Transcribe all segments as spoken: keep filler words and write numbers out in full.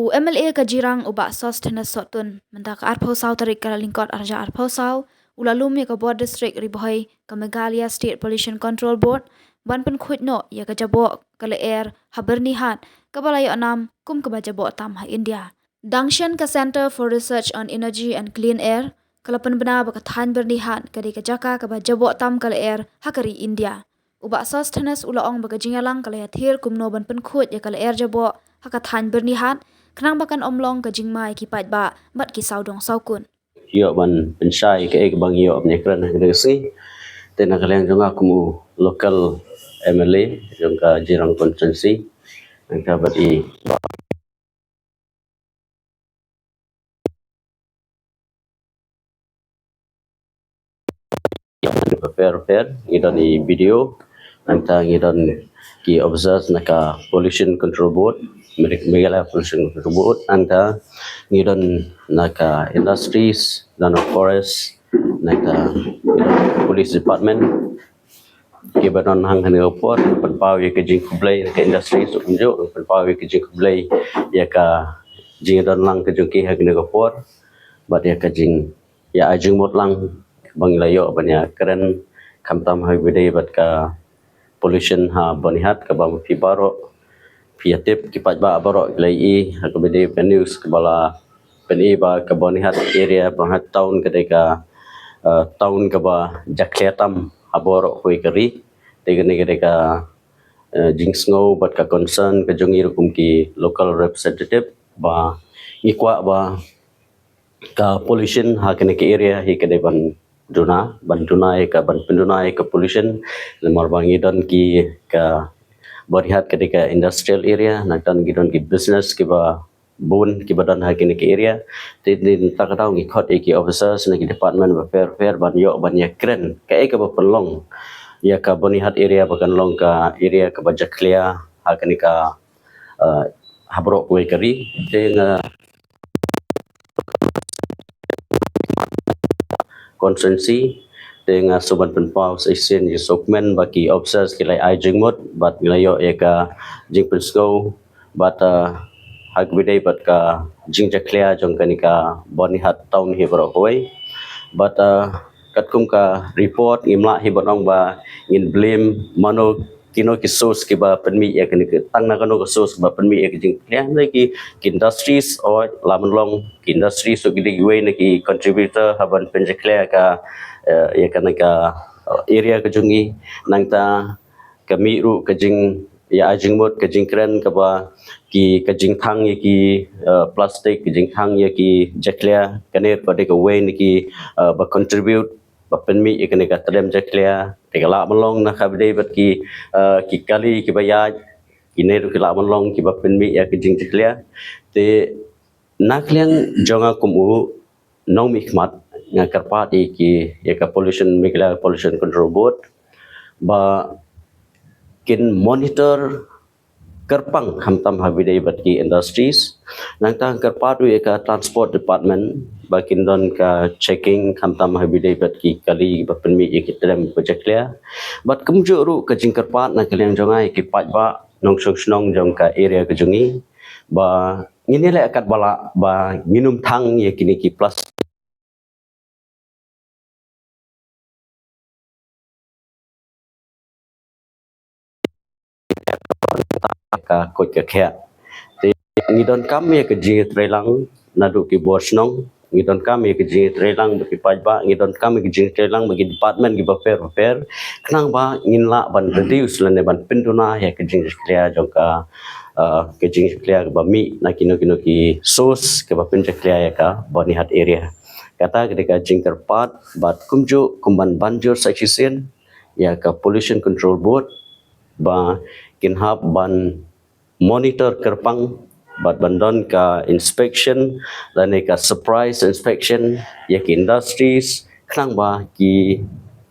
U M L A ka Jirang u Bah Sosthenes Sohtun, mynta ka arphew saw tarik Kyllalyngkot arhajar arphew saw, u la lum ïa ka bor district Ri Bhoi ka Meghalaya State Pollution Control Board ban pynkhuid noh ïa ka jaboh ka lyer ha Byrnihat, kaba la ïoh nam kum kaba jaboh tam ha India. Dang shen ka Centre for Research on Energy and Clean Air ka la pynbna ba ka thaiñ Byrnihat ka dei ka jaka kaba jaboh tam ka lyer ha ka ri India. U Bah Sosthenes u la ong ba ka jingïalang ka la ïathir kumno ban pynkhuid ïa ka lyer jaboh ha ka thaiñ Byrnihat, khnang ba kan ym long ka jingma ïa ki paidbah bad ki sawdong sawkun. Ïoh ban pynshai kaei kaba ngi ïoh ban ïakren ha kane ka sngi. Te na ka liang jong nga kum u local M L A jong ka Jirang constituency, nangta bad i Pher pher, ngi don i B D O, nangta ngi don ki officers na ka Pollution Control Board, Meghalaya Pollution Control Board, nangta ngi don na ka Industries, don na Forest, nangta ngi don na ka Police Department. Kiba don hangta ha ka por, pynpaw ïa ka jingkhublei ïa ka Industries, u kumjuh pynpaw ïa ka jingkhublei ïa ka jingdon lang ka jong ki ha kane ka por, bad ïa ka jing ïa ai jingmut lang ba ngi la ïoh ban ïakren, khamtam ha kaba ïadei bad ka pollution ha Byrnihat, kaba ma phi baroh phi ïa tip, ki paidbah baroh ki la ïohi ha kaba ïadei bad ka news kaba la pyni ba ka Byrnihat area, Byrnihat town ka dei ka, eh, town kaba jakhlia tam ha baroh kawei ka ri. Te kane ka dei ka, eh, jingsngew bad ka concern ka jong ngi ruh kum ki local representative, ba ngi kwah ba ka pollution ha kane ka area hi ka dei ban duna, ban duna ïa ka, ban pynduna ïa ka pollution. Namar ba ngi don ki, ka Byrnihat ka dei ka industrial area, nangta ngi don ki business kiba bun kiba don ha kane ka area. Te nangta ka daw ngi khot ïa ki officers na ki department bapher bapher ban ïoh ban ïakren kaei kaba pynlong ïa ka Byrnihat area ba kan long ka area kaba jakhlia ha kane ka, eh, ha baroh kawei ka ri. Te nga constituency, te nga sngewbha ban pynpaw sa shisien ïa ka sngewkmen ba ki officers ki la ai jingmut bad ngi la ïoh ïa ka jingpynsngew bad, eh, ha kaba ïadei bad ka jingjakhlia jong kane ka Byrnihat town hi baroh kawei. Bad, eh, katkum ka report ngim lah hi ban ong ba ngin blame mano kino ki source kiba pynmih ïa kane ka, tang na kano ka source ba pynmih ïa ka jingjakhlia, na ki, ki industries, oh, la mynlong ki industries, so ki dei kiwei na ki contributor ha ban pynjakhlia ka, eh, ïa kane ka, eh, area ka jong ngi. Nangta ka mih ruh ka jing, ïa ai jingmut, ka jingkren kaba ki, ka jingthang ïa ki, eh, plastic, ka jingthang ïa ki jakhlia, kane ruh ka dei kawei na ki, eh, ba contribute ba pynmih ïa kane ka tdem jakhlia. Te ka lah ban long na kaba ïadei bad ki, eh, ki kali kiba ïaid, kine ruh ki lah ban long kiba pynmih ïa ka jingjakhlia. Te na ka liang jong nga kum u nongmihkhmat, nga kyrpad ïa ki, ïa ka Pollution, Meghalaya Pollution Control Board ba kin monitor kyrpang khamtam ha kaba ïadei bad ki industries. Nangta kyrpad ruh ïa ka Transport Department ba kin don ka checking khamtam ha kaba ïadei bad ki kali ba pynmih ïa ki tdem ba jakhlia. Bad kumjuh ruh ka jingkyrpad na ka liang jong nga ïa ki paidbah nongshong shnong jong ka area ka jong ngi ba ngin ïaleh katba lah ba ngin ym thang ïa kine ki plastic ka koit ka khiah. Te ngi donkam ïa ka jingïatreilang naduh ki bor shnong, ngi donkam ïa ka jingïatreilang bad ki paidbah, ngi donkam ïa ka jingïatreilang bad ki department kiba pher bapher, khnang ba ngin lah ban reduce lane ban pynduna ïa ka jingjakhlia jong ka, uh, ka jingjakhlia kaba mih na kino kino ki source kaba pynjakhlia ïa ka Byrnihat area. Kata ka dei ka jingkyrpad bad kumjuh kum ban ban jur sa shisien ïa ka Pollution Control Board ba kin hap ban monitor kyrpang bad ban don ka inspection lane ka surprise inspection ïa ki industries, khnang ba ki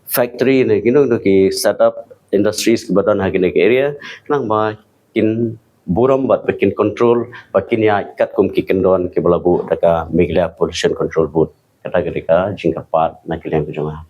factory ne kino kino ki setup industries kiba don ha kine ki area, khnang ba kin burom bad ba kin control, ba kin ïaid katkum ki kyndon kiba la buh da ka Meghalaya Pollution Control Board. Kata ka dei ka jingkyrpad na ka liang ka jong nga.